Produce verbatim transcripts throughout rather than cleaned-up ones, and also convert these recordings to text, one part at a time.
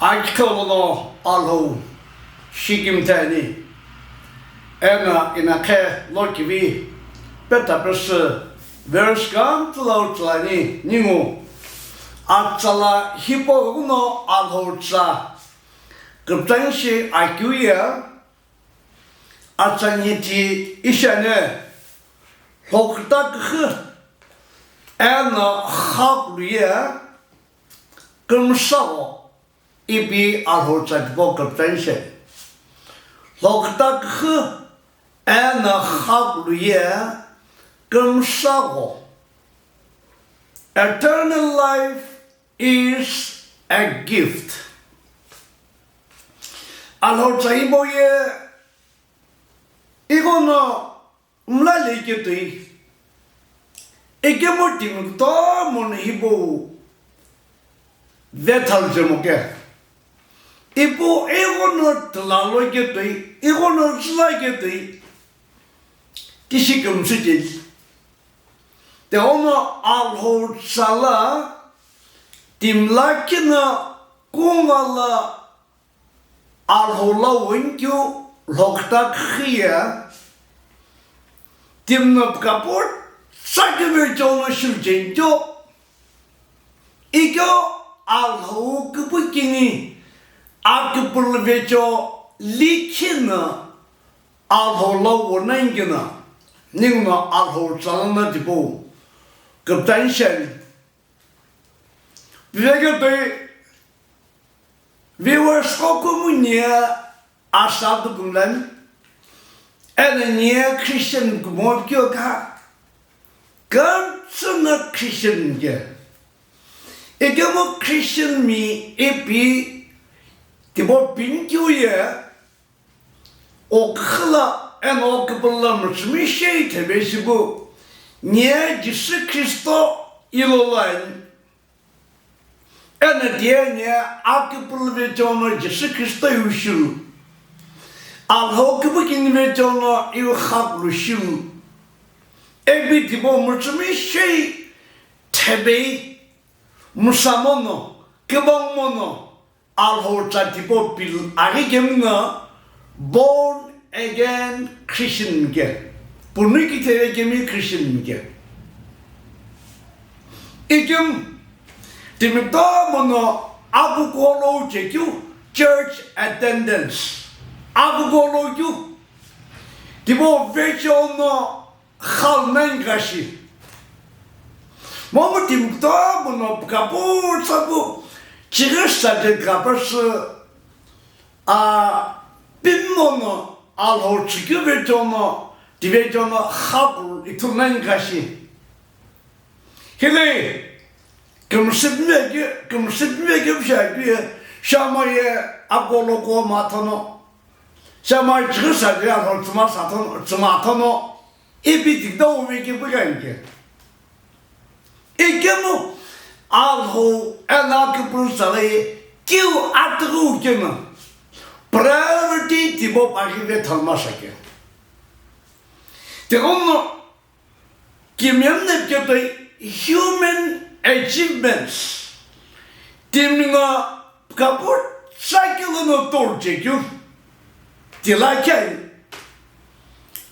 Akiqholo no Alhou shikimthe ani, eno inakhe lokivi petapesü verse kümtsü lo tsülani ningu. Atsala hipau no Alhou tsa küpütani shi akeu ye, atsa niti ishane lhoküta küxü eno xakulu ye kümsagho ipi Alhou tsa tipau küpütani shi. Lhoküta küxü eno xakulu ye kümsagho. Eternal life is a gift. Alhou tsa hipau ye ighono mla leketoi, ikemu timi kutomo no hipau vethalu jemo ke. Ipu ighono tila lo ketoi, ighono züla ketoi, tishi kümsü jeli. Tighono Alhou tsa la timi lakhi no kungu la Alhou la wunikeu lhoküta küxü ye timi no pükapu tsa kümvecheo no shilu jeni keu. Ikemu Alhou küpükini aküpülü vecheo likhi no Alhou la wunani keno, ninguno Alhou tsa lono tipau küpütani shi ani. Viveketoi viewers qo kumu nie asa tukumlani, eno nie Christian kumo keu kha, kümtsü no Christian ke. Ikemu Christian mi ipi tipau pini keu ye, o küxü la eno küpülü la mütsümishei thebe shipu, nie Jisü Khristo ilo lo ani. Eno tiye nie aküpülü vecheo no Jisü Khristo iwu shilu. Alhou küpükini vecheo no iwu xakulu shilu. Ipi tipau mütsümishei thebe, müsa mono, kübau mono, Alhou tsa tipau pili aghi kemi no born again Christian ke, punui ki theve kemi Christian ke. Ikemu timi kutomo no akukulo chekeu church attendance, akukulo keu tipau vecheo no xalu nani kashi. Momu timi kutomo no pükapu tsa pu chighi sade kapasü a pimi mono Alhou tsükeu vecheo no tivecheo no xakulu ithulu nani kashi. Hile kümsüpimi vekeu, kümsüpimi vekeu shi akeu ye, shama ye akolo ko mathono, shama chighi sade Alhou tsüma sathono, tsüma thono, ipi tikida wu vekeu pu kani ke. Ikemu Alhou eno aküpülü tsa la ye keu atüghüu keno priority tipau paghi vethalu masa ke. Tighono kimiye mna pikepe human achievements, timi no pükapu tsa keu lono toru chekeu tila keu ani.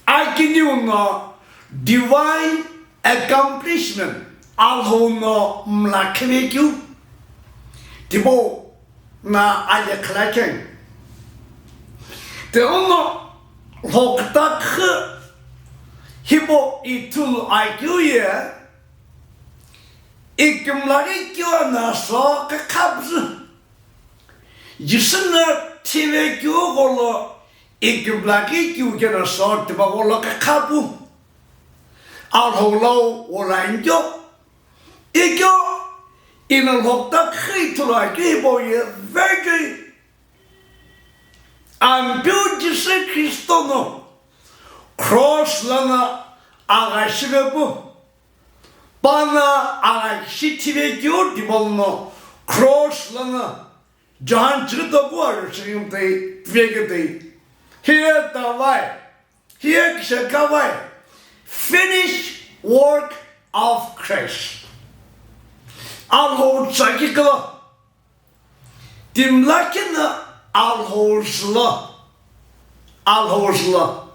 Akiniu no divine accomplishment, Alhou no mla khivekeu tipau no aye khilakeni. Tighono lhoküta küxü hipau ithulu akeu ye, ikemu lakhi keu no so kükha püzü. Jisü no thivekeu gholo ikemu lakhi keu keno so tipau gholo kükha pu. Alhou lo wulani keu. Ikemu ino lhoküta küxü ithulu akeu hipau ye very Ampeu Jisü Khristo no cross lono agha shivepu, pano agha shi thivekeu tipau lono cross lono John chighi toku aru shighi mtei piveketoi, hiye tavai, hiye kishekavai, finished work of Christ. Alhou tsaki kilo Timi lakhi no Alhou lo, Alhou lo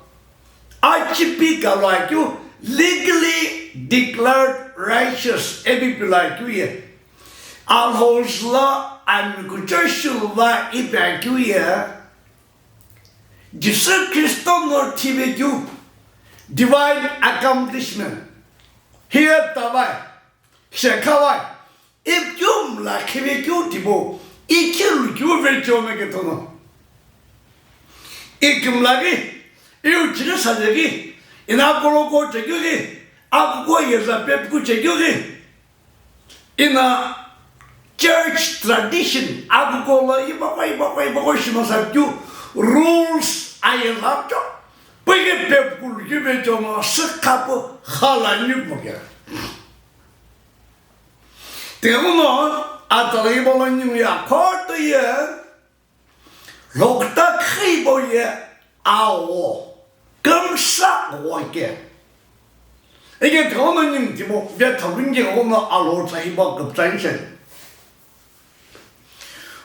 achipi kalo akeu, legally declared righteous ipi pilo akeu ye, Alhou lo ami kuchou shilu va ipi akeu ye, Jisü Khristo no thive keu, divine accomplishment, hiye tavai, shekhavai, ipi keu mlakhi ve keu tipau, ikhilu keu vecheo no kethono. Ikimla ghi, iu chighi saje ghi, ina kolo ko chekeu ghi, akuko yeza pepuku chekeu ghi, ina church tradition, akuko lo ibaqo, ibaqo, ibaqo shima sa keu rules aye lapcho, pighi pepukulu keu vecheo no sikhapu khala nipu kera. Tighenguno, atala ibo lo ningu ye akhoto ye, lhokta khibo ye awo, kümsa wo ke. Ike tighenguno ningu timo, vetha lungi ghenguno alo tsa ibo küptsa inche.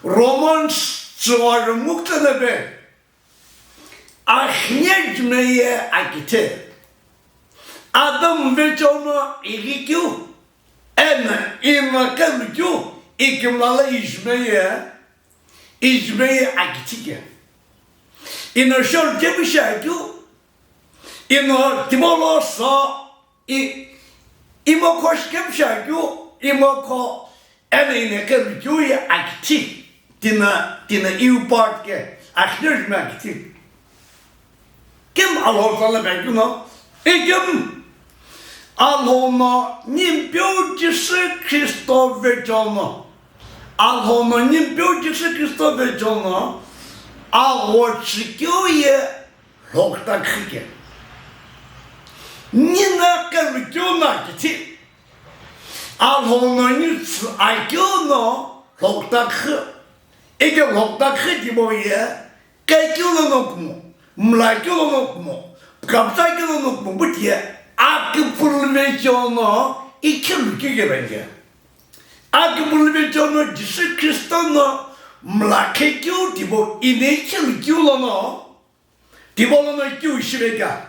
Romans tsüwa rümukta lebe, Akhineju jumeye akithe. Adam vecheo no ighi keu, eno ino kelu keu, ikimla lo ijumeye, ijumeye akithe ke. Ino shor kepu shi akeu, ino timo lo so, I, imokho shikemsha keu, imokho eno ino kelu keu ye akithe, tina, tina iu part ke, akithe jumeye akithe. Kemu Alhou tsala keu no, ikemu Alhou no Nempeu Jisü Khristo vecheo no, Alhou no Nempeu Jisü Khristo vecheo no, aghochikeu ye, lhokta khike. Nina kelu keu no akithe. Alhou no nitsü akeu no lhokta khe. Ike lhokta khe tipau ye, kekeu lono kumo, mlakeu lono kumo, kapsa keu lono kumo, but ye, akipulu vecheo no, ikhilu kike benge. Akipulu vecheo no Jisü Khristo no mlakhi keu tipau ino ikhilu keu lono, Tipau lono keu shive kea?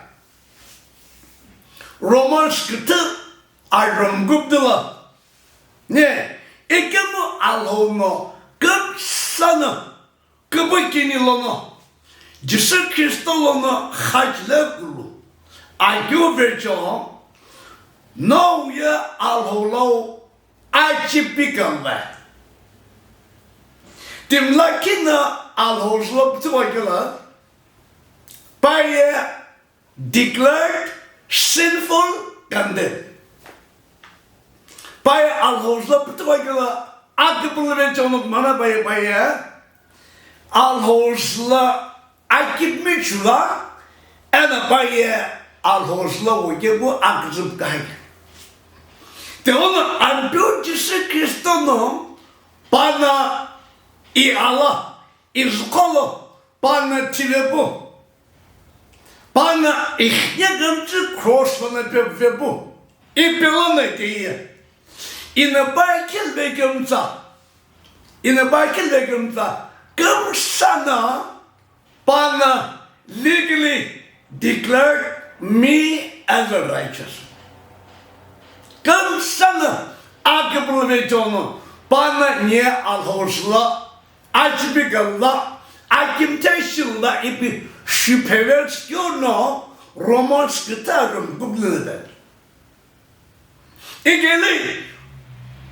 Romans küthü arhumküpdü lo. Ne, ikemu Alhou no kümsa no, küpükini lono, Jisü Khristo lono xachile kulu, akeu vecheo, no ye Alhou lo achipi kümvü. Timi lakhi no Alhou lo pütüva kelo, pa ye declared sinful, condemned. Pa ye Alhou lo pütüva kelo, akipulu vecheo no mana pa ye, pa ye Alhou lo akipimi chula, eno pa ye Alhou lo wo kepu aküzüpu kahai. Tighenguno Ampeu Jisü Khristo no, pa no i ala, i zükholo, pa no thivepu, pa no i khine kümtsü cross lono pepuvepu, ipi lono keye, ino pa khilve kümtsa, ino pa khilve kümtsa, kümsa no pa no legally declared me as a righteous. Kümsa no akipulu vecheo no pa no ni Alhou lo achipi kelo, akimthe shilo ipi shipheve keu no Romans küthü arhumküpdü lo. Ikeli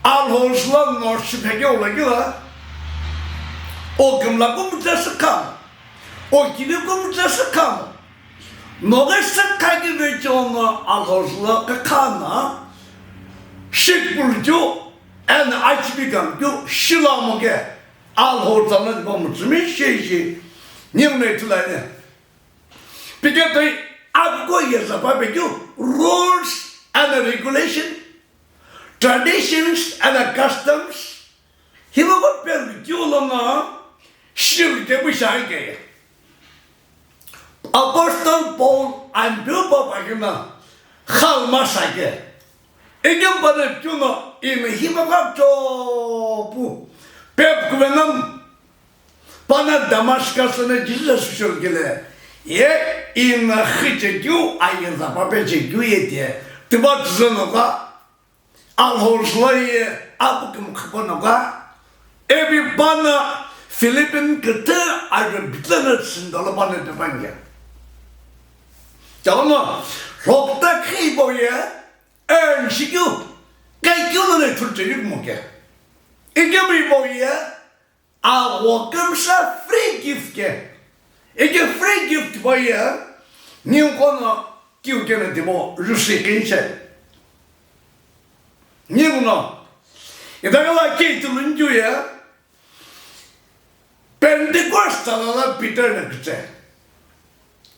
Alhou lo no shiphe keu lo kelo, o kümla kumtsa sü kha, o kini kumtsa sü kha, no ghi sü kha keu vecheo no Alhou lo kha no, shikpulu keu, eno achipi kümkeu shilo mo ke, Alhou tsala tipau mütsümi shi shi, ningu no ithulu ani. Pike toi akuko yeza pa pe keu rules and regulation, traditions and customs, hipau pe keu lono shilu kepu shi akeye. Apostle Paul Ampeu pa pa keu no khalma sa ke. Ikemu pa no keu no ino hipau kha chopu, pepukuve no Pana Damascus na Jesus shokile, ye ina khichekeu, aye zapa pechekeu ye te, tiba tsuzonoka, Alhou zülo ye apu kümkhüponoka, epi pana Philippine kütü ajo bitana tsündolo pana tepangya. Tauno, lhokta khibo ye, enshikeu, kaikeu no le thulchekeu moke. Ikemi bo ye, Agho kümsha free gift ke. Ike free gift tipau ye, ningu qo no kiu keno tipau jushi kinishe. Ningu no. Itaghi la kiu tulu nikeu ye, Pentecost tala la Peter na kütse.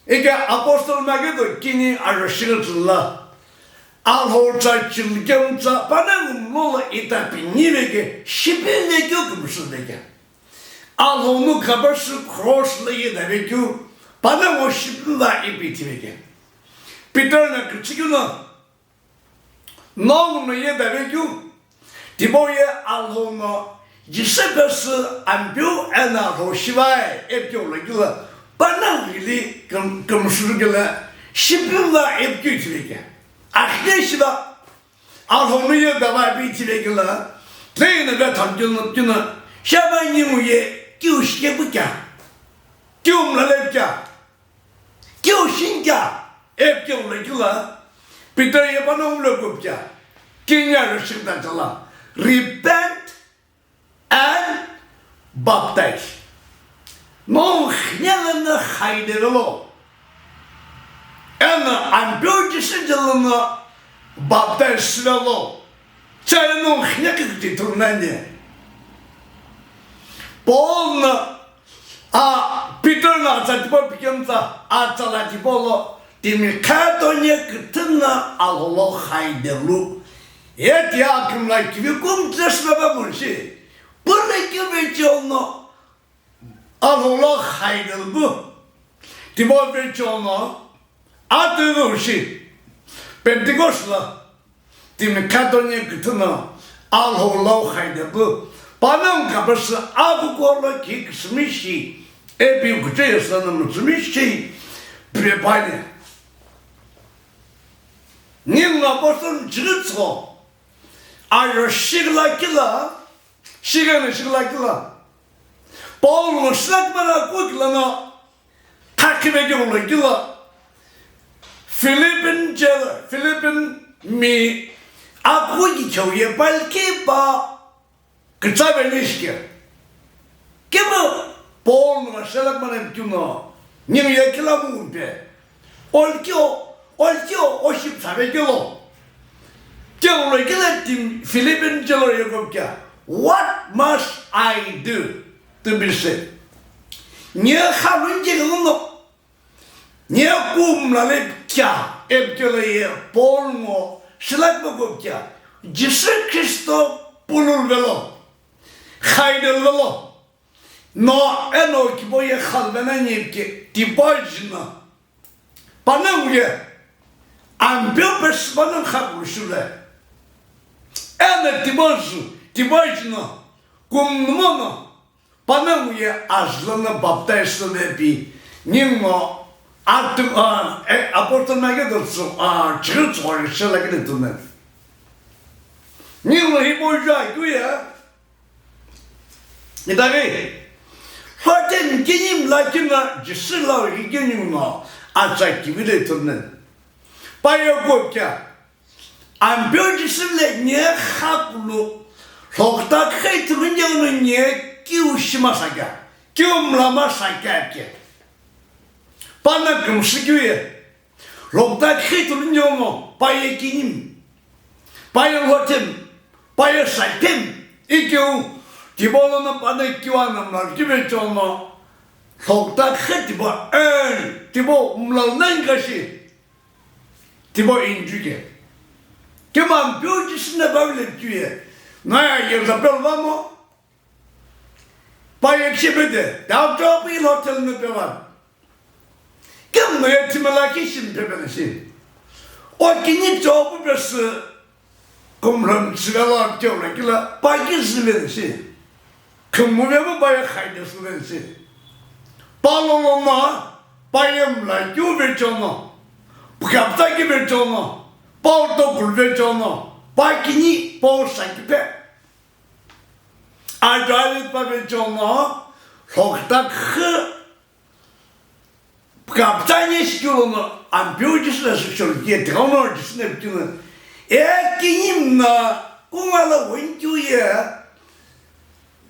Ike apostle maghi do kini arashighi tsüla. Alhou tsa chilkemtsa panongu mlo lo ita pinive ke, shipinve keu kümsüve ke. Alhou no kabashi cross lo ye dave keu, panongu shipinva ipi ithiveke. Peter na küchikeu no, nongu no ye dave keu, tipau ye Alhou no Jisü pesü Ampeu eno Alhou shivai ipikeu lo keu lo, panongu ghili küm-, kümsülu keu lo, shipinva ipikeu ithiveke. Akhe shiva, Alhou no ye dava ipi ithiveke lo, tleino vetha keu no, keu no, shaba ningu ye kiu shikepu kea, kiu mlale kea, kiu shin kea, ipikeu lo keu lo, Peter ye panongu lo kupkea, kini arashighi tachala, repent and baptize. Nongu khine lono khaide velo. Eno Ampeu Jisü je lono baptize velo. Chai nongu khine kikiti thulu nani. Paul no, a, Peter no atsa tipau pikemtsa, atsa la tipau lo, timi khato nye küthü no Alhou lo khaide lu. Ye ti akümla kivi kum test na ba munshi. Pule kivi chiono Alhou lo khaide lu. Tipau ve chiono, atu lu shi. Pentecost lo. Timi khato nye küthü no Alhou lo khaide pu, panongu kabashi apu kuo lo ki küsümi shi, ipi kuche yesa no mütsümi shi, pe panye. Ningu no apostle chighi tso, ajo shighi la keu lo, shighi no shighi la keu lo. Paul no Silas mala kuo keu lono, Khakhive keu lo keu lo, Philippine jailer, Philippine mi akhu kicheu ye palki pa kütsave lishike. Kemu Paul no Silas mala keu no, ningu ye kila mu pe. Olkio, olkio, oship tsave keu lo. Keu lo keu lo timi Philippine jailer ye kupkea, "What must I do to be saved?" Nye khalu nje keu no. Nye kumlale kea, ipikeu lo ye Paul ngo Silas mo kupkea, Jisü Kristo pulul velo, khaidel velo, no eno kibo ye khalvena nye ke tipau jino, panongu ye, Ampeu pesü panongu khakulu shule, eno tipau ju, tipau jino, kumnumo no, Panongu ye ajulano baptize lo vepi, ningu atu, ah, eh, apostle maghi do tsu, ah, chighi tsughoi shela kini tume. Ningu hipau ju akeu ye. Itaghi, Hoten kinim lakina Jisü lo hi kinim no atsa kivi le tume. Paye kupkea. Ampeu Jisü le nye khakulu, lhokta khei thulu nje no nye kiu shima sakea, kiu mlama sakea ke. Pana kümsü kiu ye. Lhokta khei thulu nje no paye kinim, paye lhotem, paye saipem, ikiu, tipau lono pana kiu anamla kive chono, lhokta khei tipau, eh, tipau mlal nai kashi. Tipau inju ke. Kemu Ampeu Jisü na Bible keu ye. Naya Jezebel vamo. Paye kishipete. Tau tau pi hotel no pe va. Kemu no ye thimela kishi pepe na shi. O kini tau pu pesü. Kumlham chila la keu la kila. Pa kishi pe na shi. Khümuvemu paye khaide süvensi. Palolono paye mlakeu vecheono, pukaptsaki vecheono, pau tokulu vecheono, pa kini pau sakiphe. Ajali pa vecheono, lhokta khü Kaptsani sikulu no ampeu Jisü na süksholu kiye tigau no Jisü na pituna. E kinyim na kunga la wenkyu ye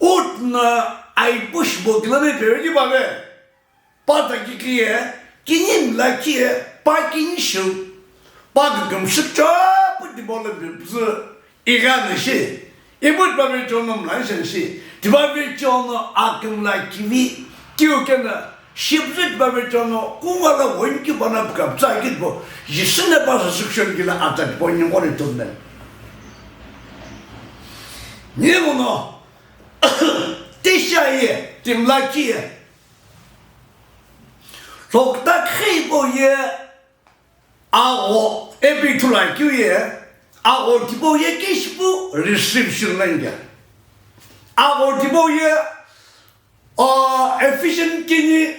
ut na aipush bo kilame peveki bave. Pata kikiye kinyim la kiye pa kinyi sheu. Pa kükümshük chapu dibo le bipzü. Igha nishi, ibu tipa vecheono mla nishenshi, tipa vecheono akümla kivi, kiu kena, shipüzü tipa vecheono, kunga la wenkyu pana pukaptsaki tibo, Jisü na pa süksholu kila ata tibo nyingori tumne. Ninguno, tisha ye, timla kiye, lhokta kheibo ye, Agho, ipi ithulu akeu ye, agho tipau ye kishipu receive shilu ani kea. Agho tipau ye, ah, Ephesian kini,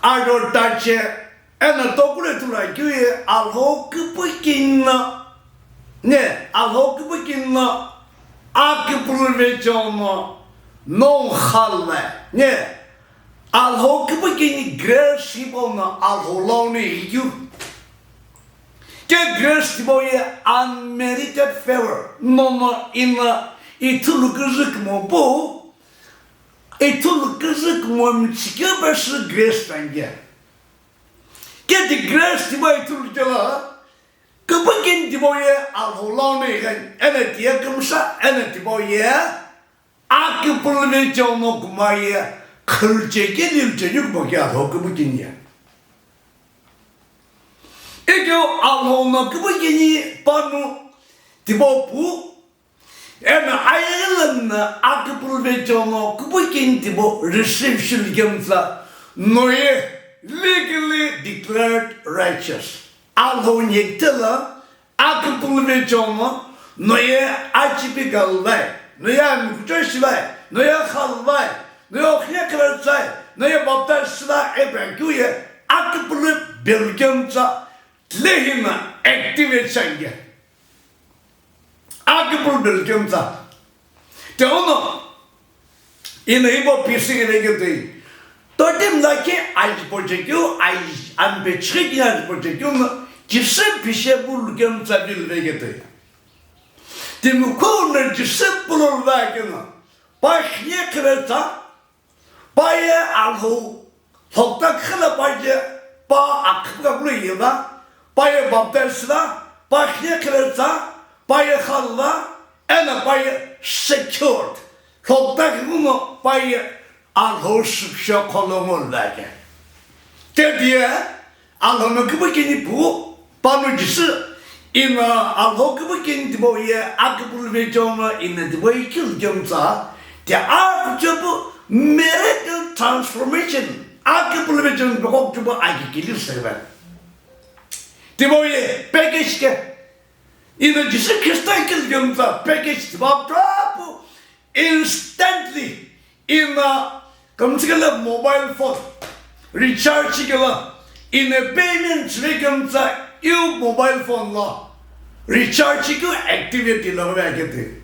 agho tache, eno tokulu ithulu akeu ye, Alhou küpükini no, ne, Alhou küpükini no, aküpülü vecheono, no khalve, ne, Alhou küpükini grace hipau no Alhou lau no ighiu. Ke grace tipau ye unmerited favor. Nono ina ithulu küzü kumo pu, ithulu küzü kumo michikeu pesü grace tangye. Ke ti grace tipau ithulu kela, küpükini tipau ye Alhou lau no ighi, ena tiye kümsha, ena tipau ye Aküpülü vecheono kumaye khülche ke lilche yukbo ke Alhou küpükini ye. Ikeu Alhou no küpükini panu tipau pu, eno ayeghi lana aküpülü vecheono küpükini tipau receive shilu kemtsa noye legally declared righteous. Alhou nyekitela aküpülü vecheono noye achipi galvai, noye amikucho shivai, noye khalvai, noye okhine khiretsai, noye baptize shila ipi akeu ye aküpülü belkemtsa tilehi na activate shiani kea. Aküpülü belkemtsa. Tighono, ina hipau pisi kile ketoi. Totim lakhi ajipo chekeu, aj-, ampe chekeu ajipo chekeu no, Jisü pishe pu lukemtsa vilve ketoi. Timi khou no Jisü pulolva keno, pa khine khiretsai, pa ye Alhou, lhokta khila pa ye, pa akhipka pulu yeva, pa ye baptize la, pa khine khiretsai, pa ye khalva, eno pa ye secured. Lhokta khikuno pa ye Alhou sükshokholongo lake. Tetiye, Alhou no küpükini pu, panu Jisü, ina Alhou küpükini tipau ye aküpülü vecheono ina tipau ye kilu kemtsa, ti aküchepu miracle transformation, aküpülü vecheono pekok chepu aki kili seve. Tipau ye package ke, ina Jisü Khrista kilu kemtsa package tipau trapu, instantly, ina, kümtsikela mobile phone, recharge kela, ina payment chile kemtsa, iu mobile phone lo, recharge keu activity lo ve akete.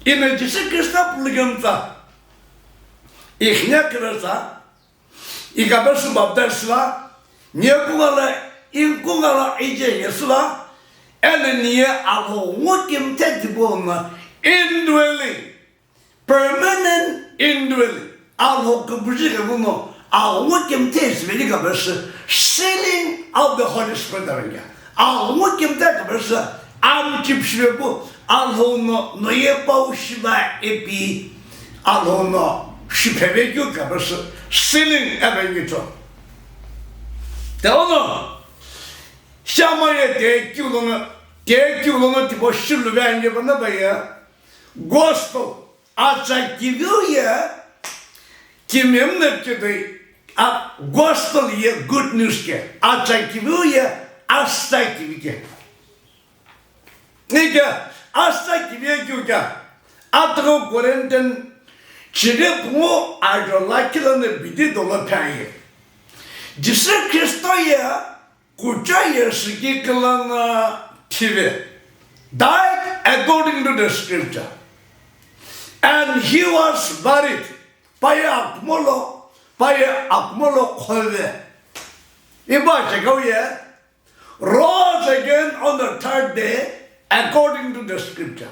Ina Jisü Khrista pulu kemtsa, ikhine khiretsai, ikapesü baptize la, niye kungala, inkungala ije yesü la, eno niye Alhou ngo kimthe tipau no, indwelling, permanent indwelling. Alhou küpüzü kemu no, Alhou ngo kimthe isiveli kapesü, sealing of the Holy Spirit arengya. Alhou ngo kimthe kapesü, amchip shive pu, Alhou no, noye pau shiva ipi, Alhou no, shipheve keu kapesü, sealing eve ngicho. Tighono, shamaye te keu lono, te keu lono tipau shilu ve ange bana baye, gospel, Atsa kiviu ye, kimemna kidoi, a, gospel ye good news ke, atsa kiviu ye, asta kivi ke. Nike, asta kivi ye keu ke, atro Corinthian Shighe pungu ajo lakhi lono bidi dolo phe aye. Jisü Khristo ye kucho yeshi kikhi lono thive, died according to the scripture. And he was buried. Paye akumo lo, paye akumo lo khove. Iba chekau ye, rose again on the third day, according to the scripture.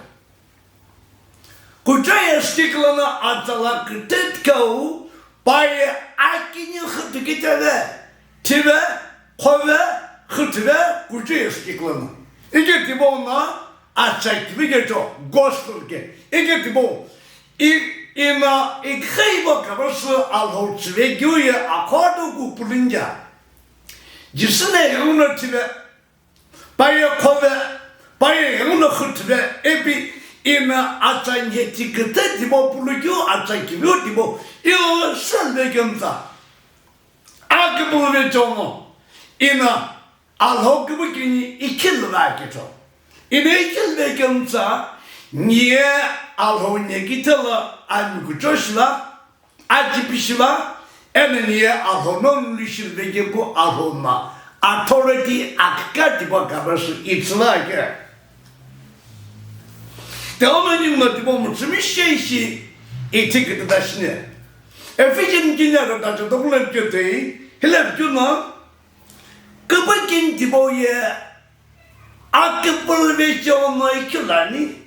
Kucho yeshi kikhi lono atsala kütütkau, paye akini khütükiteve, thive, khove, khütüve, kucho yeshi kikhi lono. Ike tipau no atsa kivi kecho, gospel ke. Ike tipau, i, ina, ikheibo kabasü Alhou tsüve kiu ye akhoto ku pulunja. Jisü ne yanguna thive, paye khove, paye yanguna khütüve, epi ina atsa nyethi küthe tipau pulukeu, atsa kiviu tipau, ilo sülve kemtsa. Akipulüve chono, ina Alhou kübükini ikhilüve akitho. Ina ikhilüve kemtsa, niye Alhou nyekithe lo ami kucho shila, ajipi shila, ena niye Alhou nongu lishilüve kepu Alhou no authority akika tipau kabasü itsüla ke. Teono ningu no tipau mütsümi sheishi ithi kütüta shine. Ephesian kini aro tacho tokulo pichetei, hile pichu no, kübükini tipau ye akipulüve chono ikhilani.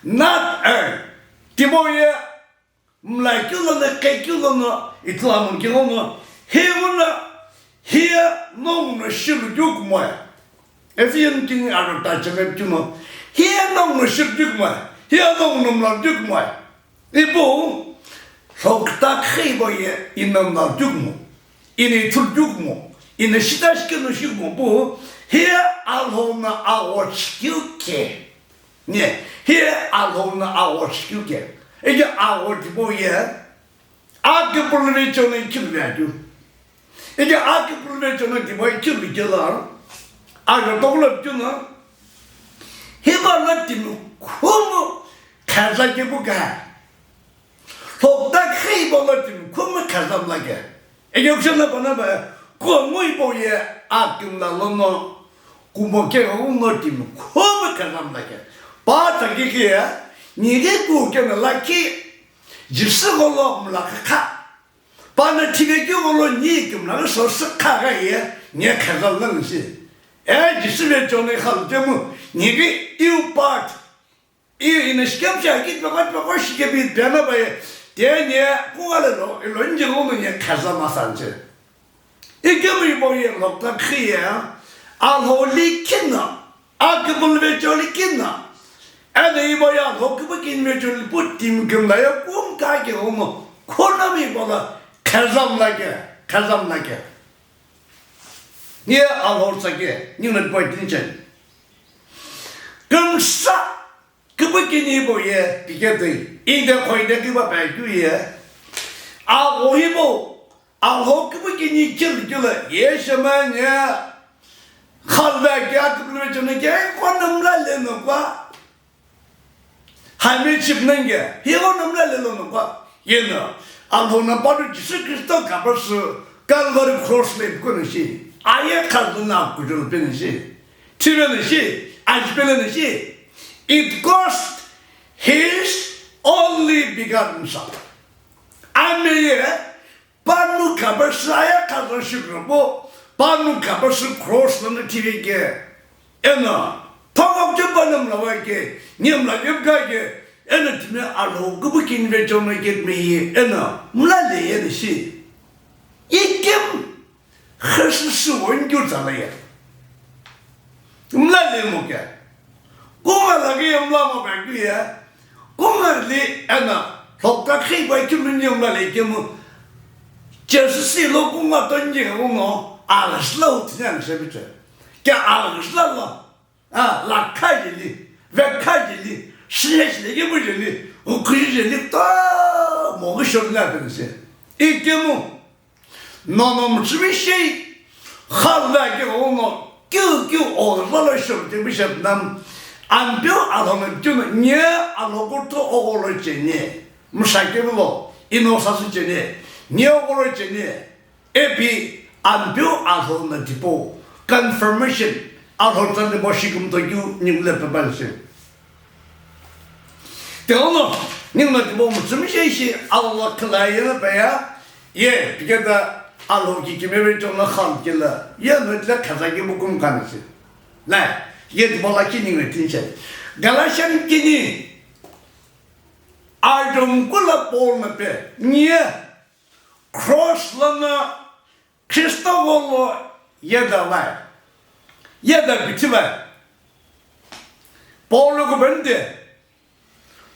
Not earn. Tipau ye mlakeu lono, kekeu lono, ithulu amokeu lono, highuno, hiye nongu no shilu keu kumoe. Ephesian kini aro tacho me pichu no, hiye nongu no shilu keu kumoe, hiye nongu no mlakeu keu kumoe. Ipu, lhokta kheibo ye ina mlakeu kumo, ina ithulu keu kumo, ina shita shikeno shikumo pu, hiye Alhou no aghochi keu ke. Nye, hiye Alhou no aghochi keu ke. Ike agho tipau ye, akipulüve chono ikhilüve akeu. Ike akipulüve chono tipau ikhilü kelo, ajo tokulo pichu no, hipau lo timi khumu kheza kepu ka. Lhokta kheibo lo timi khumu kheza mla ke. Eke kushana pana ba, kumo ipo ye akimla lono, kumo ke uno timi khumu kheza mla ke. Pa tsaki ke, nighi ku ke na lakhi, Jisü gholo mla kha. Pano thivekeu gholo ni kimla source kha gha ye, ni khazal la nsi. E Jisü ve chone khal temu, nighi iu part. I ina shikemsha ki pekot pekot shikebi pena baye, te ni kugha lo, ilo nje lo ni khaza masanche. Ikemu ibo ye lokta khiye, Alhou likhi no, akibul ve choli kino, eno ibo ye Alhou kübükini ve choli pu timi kümla ye kum kha ke hono, khonami ibo la khazam la ke, khazam la ke. Ye Alhou sa ke, ni na point ni chen. Kümsa, kübükini ibo ye, piketoi, inde khoide kiba pa kyu ye. Alhou ibo, Alhou kübükini chil chila, ye shema nye, khalva kya kübülü chona kya, konum la le no kwa. Hami chip nenge, hi konum la le no kwa. Ye no, Alhou na padu Jisü Khristo kapasü, Calvary Cross le kono shi. Aye khazuna kujul pene shi. Thivene shi, ajpelene shi. It cost his only begotten son. Ameye, panu kapasü aya khazan shikrobo, panu kapasü cross lana thiveke. Eno, thongok je panam lava ke, nyem la yem ka ke, eno timi Alhou kübükini ve chona ke timi ye, eno, mla le ye de shi. Ikem, khasü su won kyu tsala ye. Mla le mo ke. Kuma la ke mla mo ba kyu ye. Kuma li eno, thokta khi ba kyu min ye mla le ke mo. Jesu si lo kuma ton ye mo, a la sla u tinya se biche. Ke a la sla la. A, lakha jeli, vekha jeli, shiye shile yebu jeli, ukhuji jeli, to, mogu shorla pense. Ikemu, nono mtsumi shei, khalva ke ono, kyu kyu o, lolo shor te bishop nam, ampio alhome tuna, nye alhokotho o olo chene. Msha kevilo, ino sasü cheni, neo ghoro cheni, epi Ampeu Alhou no tipau, confirmation, Alhou tsa tipau shikimtokeu ningu le pepansi. Tilono, ningu no tipau mütsümishei shi Alhou lo khilai yena peya, ye, piketa Alhou kikimiye vecheo no khan kela, ye no tile khaza kibu kum kansi. Lai, ye tipau lakhi ningu tinche. Galatian kini, Ajumkula Paul no pe, nye, cross lono Kristo gholo yeda vai, yeda pithi vai. Paul lo kubende,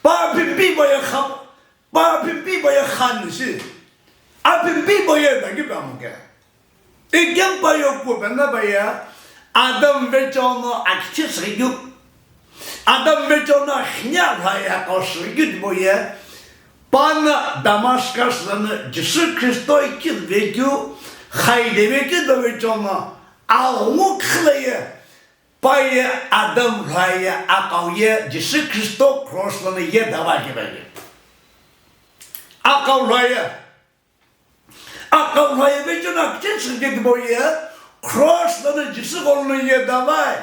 pa pimpi ba ya kha, pa pimpi ba ya khan si, a pimpi ba ya da ki ba mo ke. Ikemu pa yo kubenda ba ya, Adam vecheo no akithi sükeu. Adam vecheo no akhinya lhaya kau sükeu tipau ye, pa no Damascus lono Jisü Kristo ikilvekeu, khaidevekeu do vecheo no, aghungu khila ye, pa ye Adam lhaya akau ye Jisü Kristo cross lono yeda va kibeni. Akau lhaya. Akau lhaya vecheo no akithi sükeu tipau ye, cross lono Jisü gholo no yeda vai.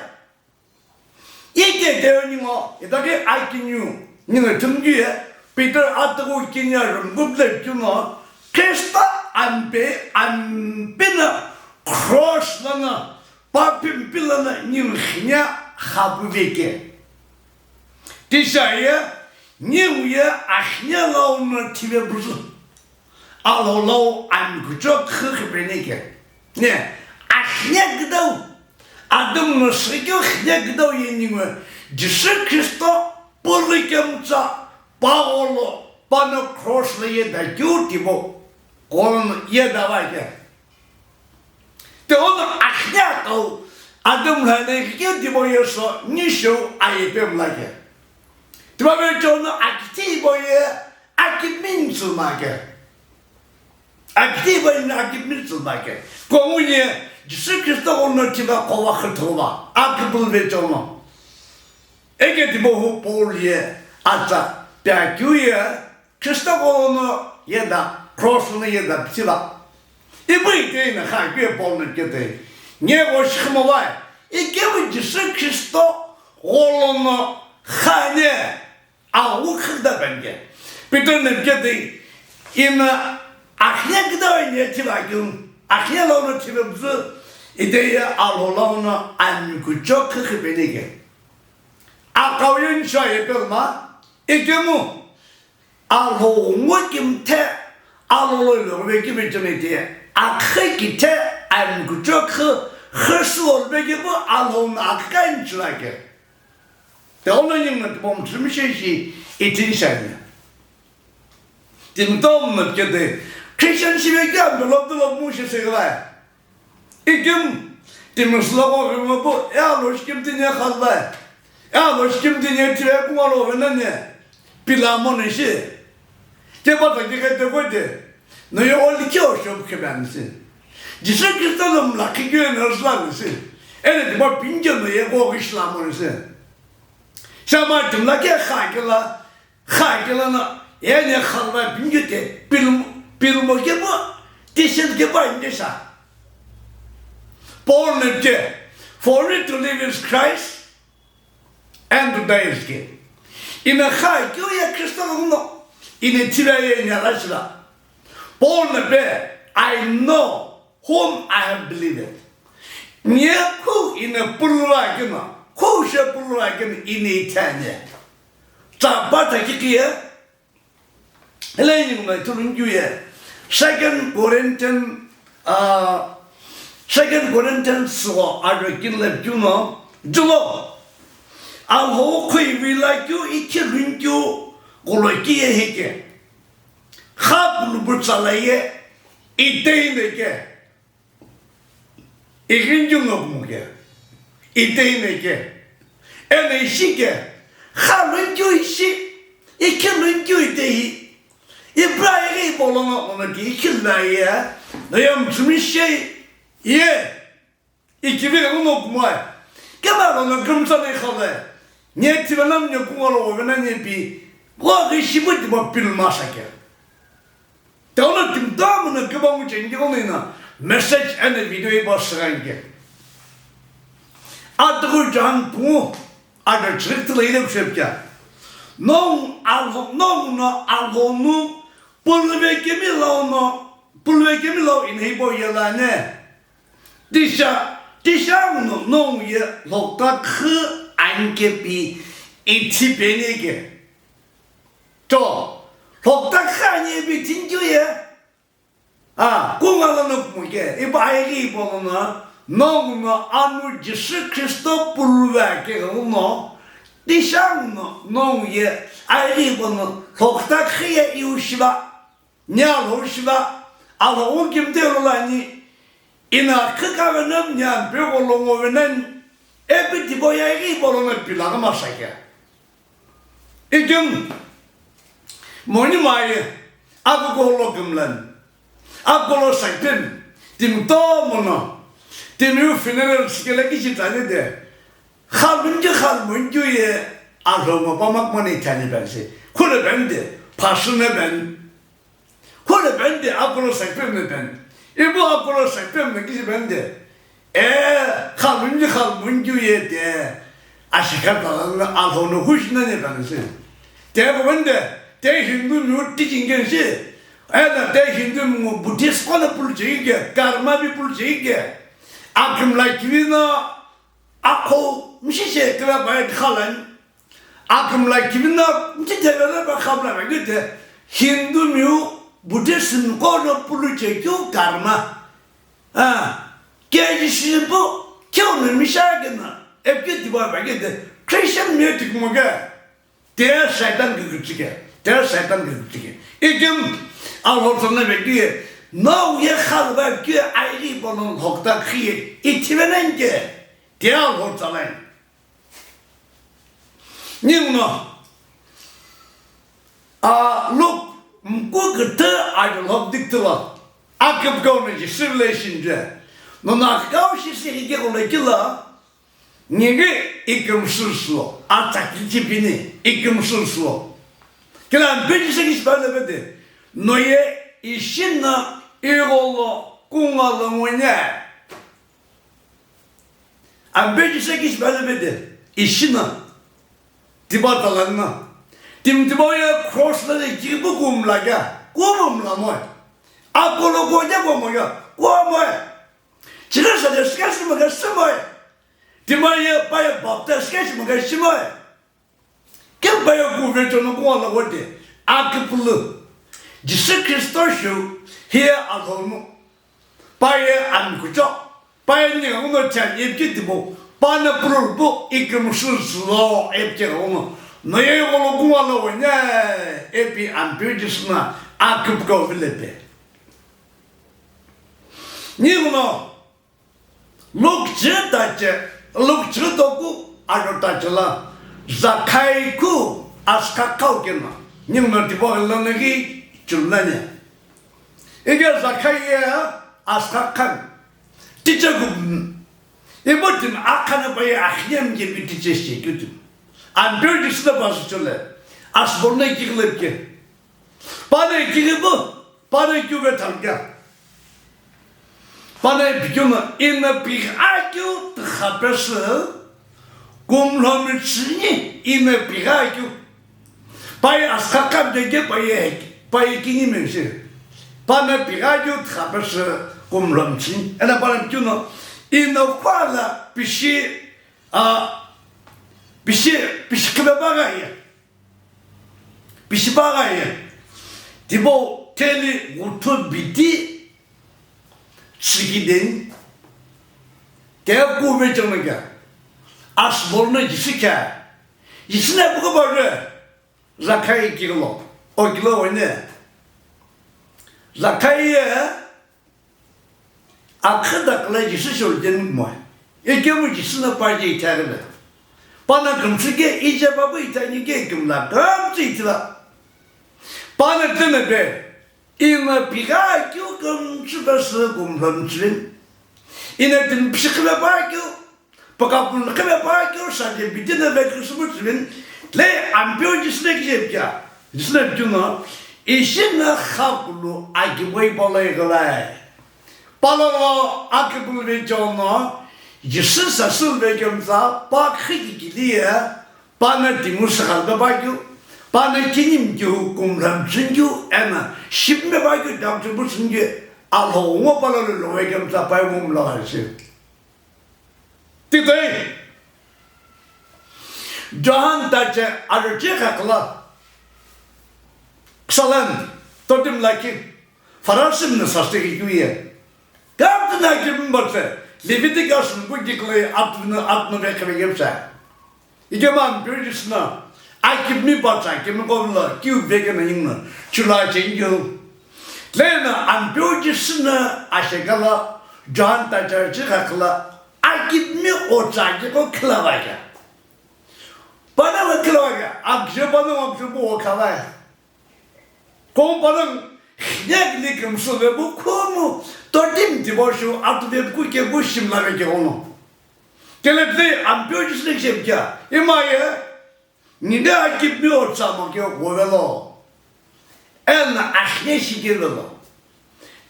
Ike keo ningo, itake akiniu, ningo tümkeu ye, Peter atughu kini arumgupule keu no, Kristo ampe, ampe no cross lono, pa pimpi lono ningu khinya khapu veke. Tisha ye, ningu ye akhinya lau no thive püzü. Alhou lau ami kuchou khü khipeni ke. Ne, akhinya küdau. Adam no sükeu khinya küdau ye ningu Jisü Kristo pulu kemtsa pa gholo, pa no cross lo yeda keu tipau. Gholo no yeda va ke. Tilono akhinya kau Adam lhaya no kikeu tipau ye so, nisheu aye pe mla ke. Tipau vecheo no akithi tipau ye, akimintsü ma ke. Akithi tipau ye, akimintsü ma ke. Kongu ye, Jisü Kristo gholo no thiva khowa khüthova, akipulu vecheo no. Eke tipau hu Paul ye, atsa, pia keu ye, Kristo gholo no yeda, cross lono yeda pithi va. Ipu itei no kha keu ye Paul no kete. Nye gho shikhi mo vai. Ikemu Jisü Kristo gholo no kha ne awu khida benge. Peter no kete. Ina akhinya küdau ye thiva keu. Akhinya lau no thive püzü. Itei ye Alhou lau no ami kuchou khü khipeni ke. Akau ye nshua ye pelma. Ikemu. Alhou ngo kimthe, Alhou lo lo ve kimi chumi ti, akhe kithe, ami kuchou khü, khüsü lo ve kipu, Alhou no akhe kai nchula ke. Tilono ningu no tipau mütsümishei shi, itin shani. Timi tom no kete, Christian shive keu envelope lo mu shi segilai. Ikemu, timi süla ko ghima pu, e alo shikimtini e khalvai. E alo shikimtini e thive kungu lo vena ne, pila mo ne shi. Ke pa ta ke ke te ko te, no ye oli ke o shop ke ban si. Jisü Kristo no mla ke ke no sla ne si. Ene ti pa pinje no ye ko ke sla mo ne si. Shama tumla ke kha ke la, Kha kela no, ene khalva bingite, pilmo, pilmo kepa, tisel kepa indesha. Paul ne ke, for me to live is Christ, and to die is gain. Ina kha kyo ya Kristo no, ina tira ye ina la shira. Paul ne pe, I know whom I have believed. Nye khu ina pulva kina, khu she pulva kina ina itanya. Tsa pa ta ki ki ye, hele ni ma tu lun ju ye. Second Corinthians, uh, Second Corinthians so a re kin le ju no, ju lo. A ho khui vi la ju i ki lun ju ko lo ki ye he ke. Kha pulu bu tsa la ye, i te ne ke. Ighinju no kumo ke, itei ne ke, ene ishi ke, kha lun kyu ishi, ikhi lun kyu itei, ibra ighi bolo no ono ke ikhi la ye, no yam tsumi shei, ye, ikivi no kumo ai, kema lo no kumsa ne khale, nye tiva nam nye kumo lo vena nye pi, Qo ghi shipu tipau pilma sake. Taulo timi tomo no kibangu chengi ono ino message eno video ipa shighanike. Atughu John pungu ajo chirikitila ile kushepukia. Nongu alho, nongu no alhonu puluvekemi launo, puluvekemi lau ino hipau yelane. Tisha, tisha no nongu ye lhokta khü anike pi ithi penike. Cho, lhokta khü ani ipi thinkiu ye. A, kunga lono kumuke, ipa aighi ipo lono, nongu no anu Jisü Kristo puluve ake lono, tisha no nongu ye aighi ipo lono, lhokta khü ye iu shiva. Ni alhou shiva, alhou kimte lo lani, ina khikave nam ni ampeu lo ngove nani, epi tipau ye aighi ipo lono pila kama sake. Ikim, moni maye, akukolo kimlan, akukolo sakten, timi tomo no, timiu funeral sikele kishi tani de, khalunji khalmunji ye, alhou ma pamak mani tani ben se, khule ben de, phasune ben. Khule ben de, akolo sakpem ne ben. Ibu akolo sakpem ne kishi ben de. E, khalunji khalmunji ye de. Ashikha talan alhou no hush na ne ben se. Te ko ben de, te Hindu miu teaching gen se. E na te Hindu miu Buddhist ko na pulche ge, karma bi pulche ge. Akim la kivina, akho, mishishe kira bai khalan. Akümla kivina mtitevela ba khabla ba gite Hindu miu Buddhism ko no pulu che kyu karma. Ah, keji shipu kyo no misha gena epke diba ba gite Christian miu tikmo ge te Satan ge gutike, te Satan ge gutike. Ikim alhor sana be ki no ye khalba ki airi bonon hokta khi itivenenge te alhor salai. Ninguno, a, Luke mku kütü ajulhok dikütülo, aküpükau no Jisü relation je. Nono akükau shi sihike kulekilo, nigi ikümsüsülo, atsakhi chipini ikümsüsülo. Kila mpiji se kishipale bede, noye ishina igolo kungalo ngwenya. Ampe Jisü kishi bale bede, ishina, tiba talanna, timi tiba ye cross la de kibu kumla kya, kumla moy. Akolo ko kya ko moy, ko moy. Chile sa de skes mo ke simoy. Tima ye pa ye baptist skes mo ke simoy. Kempa yo kuve chono kuwa la wote, akipulu. Jisü Kristo shu, hiye alhomu. Paye amkucho. Paye ni uno chan ipki tibo. Pana pulurpu ikimshu slo ipki uno. No ye wolo kuwa la wene, epi ampiu Jisü na akipko vilepe. Ni uno, Luke chü tache, Luke chü toku aro tache la, Zakhai ku aska kau kena, ninguno tibo lana ki chulane. Ige Zakhai ye aska khan, tiche ku, ibo timi akhana pa ye akhyem ke bi tiche shi kutu. Ampiu Jisü na pasu chule, asbol na ki glep ke. Pane ki bu, pane kyu ve thalkya. Pane pikyu na ina pik akyu tkhapesü kumlomi chini ina pik akyu. Pai aska kam de ke pai, pai kini mense. Pane pik akyu tkhapesü kumlomi chini. Ena pane pikyu na ina kwala pishi, a, pishi, pishi kebe baga ya. Pishipaghi ye, tibo teli guthu biti tsikideni, te kuve chonga kya, asbol no Jisü kya, Jisü na buka barre, Zakhai kilo, o kilo wene, Zakhai ye, Akhü dakla Jisü shorjen moe. Ekemu Jisü na paje ithaghi le. Pana kümsü ke ije babu ithani ke kümla kümsü ithila. Pana tene be. Ina piga kyu kümsü besi kumlom chilin. Ina tin pishikhle ba kyu. Pakapun khebe pa kyo sa je bitene ve Christmas vin le ampeu Jisü le kije pya. Jisü no ipikeu no, ishi no xapulu akipulu palo ighilae. Palo lo akipulu vecheo no, Jisü sasü vekemtsa pa khikikili ye, pa no timu sükha lo pe pa keu, pa no kinimi keu, kumla mtsüni keu, eno shipi me pa keu, doctor mtsüni keu, Alhou ngo palo lo lo vekemtsa pa imu mlo gha shi. Titoi, John tache arüchi khakla, Ksalan, totim lakhi, Farasi mi no sasü keu ye. Kaptuna kimibatse, Leviticus mkukikle atunu, atunu vekhe vekemsa. Ikemu Ampeu Jisü no, akimi batsa, akimi kovilo, kiu vekeno ingu no, chula chengeu. Leno Ampeu Jisü no ashekala, John tache arüchi khakla, akimi otsa keko khila vakea. Panongu khila vakea, akije panongu akije pu okhavai. Kong panongu, khiyekili kümsü vepu khumu, totim tipau shu, atu vepu kuke pu shimla vekeo no. Kele tile Ampeu Jisü no kishepikea, ima ye, nide akimi otsa mo ke kovelo. Eno akhiye shikevelo.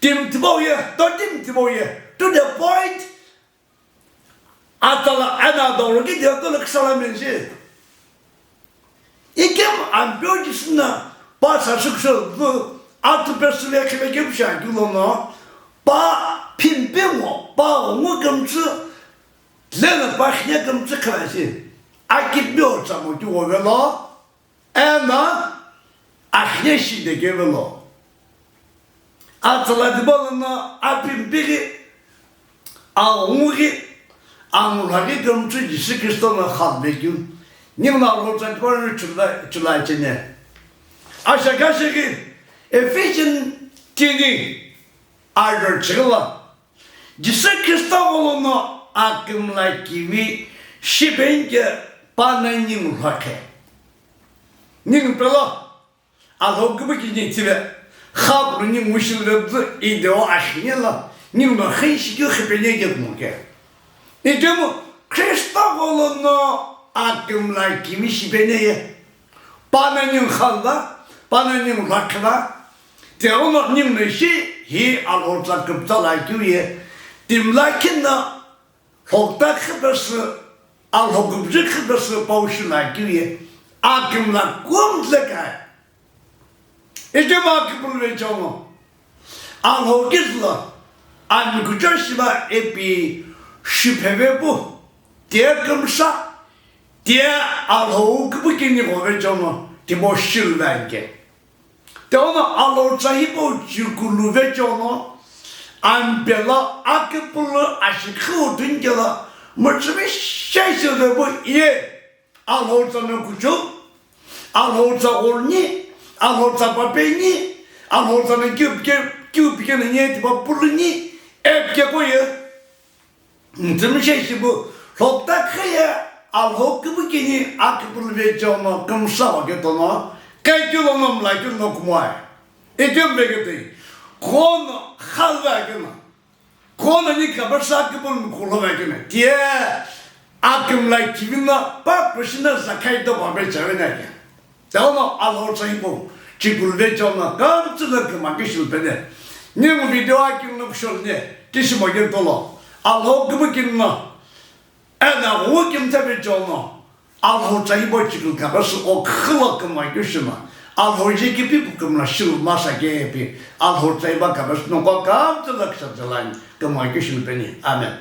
Tim tipau ye, totim tipau ye, to the point, Atala eno adoro ki dia tolo ksalan menji. Ikemu Ampeu Jisü no pa sasü kshol vu atu pesü vekhe vekemsha keu lono pa phimpe ngo, pa ngu kümtsü, leno pa khiye kümtsü khila shi. Akimi otsa mo keu kovelo. Eno akhiye shi de kevelo. Atala tipau lono aphimpe ghi, angu ghi, angu lha ghi kümtsü Jisü Kristo no khalve keu. Ningu no Alhou tsa tipau lono chula, chula cheni. Ashekha sheghi Ephesian tini arüchi khakla. Jisü Kristo gholo no akimla kivi shipeni ke pa no ningu lhakhe. Ningu pelo, Alhou küpükini tsive, xapulu ningu shiluvepüzü ideo axini lo, ningu no xinshi keu xipeni ye kumo ke. Ikemu Kristo gholo no akimla kivi shipeni ye. Pa no ningu khalva, pa no ningu lhakhiva, Tighenguno ningu no ishi hi Alhou tsa küpütsa lakeu ye, timi lakhi no lhokta khipesü, Alhou küpüzü khipesü pau shi lakeu ye, akimla kumtlekai. Ikemu akipulu vecheo no, Alhou kizülo, ami kuchou shiva ipi shiphe vepu, tiye kümsa, tiye Alhou küpükini gho vecheo no, tipau shiluve anke. Tighenguno Alhou tsa hipau chikulu vecheo no, ami pelo akipulu ashikhi uthu nikelo, mütsümi sheshe vepu ye, Alhou tsa no kuchou, Alhou tsa gholo ni, Alhou tsa pape ni, Alhou tsa no kiu pike, kiu pike no ni tipa pulu ni, epike ko ye. Ntimi sheshi pu, lhokta kheye Alhou küpükini akipulu vecheo no kümsa va ketono, kekilo no mlakilo no kumoe. Ikemu veketoi, khono khalve akeno, khono ni kapesü akipulu mkhulo vekeno, tiye akimla kivi no pa kushi no Zakai do pa vecheo na ke. Tighenguno Alhou tsa hipau chikulu vecheo no kümtsü no kümakeu shilupeni. Ningu video akini no kushou ni, tishi mo kentolo. Alhou küpükini no, eno wu kümtsa vecheo no, Alhou tsa hipau chikulu kapesü okhilo kümakeu shino, Alhou ye kipi pu kümla shilu masa ke ipi, Alhou tsa hipau kapesü no ko kümtsü no kisa jalani kümakeu shilupeni. Amen.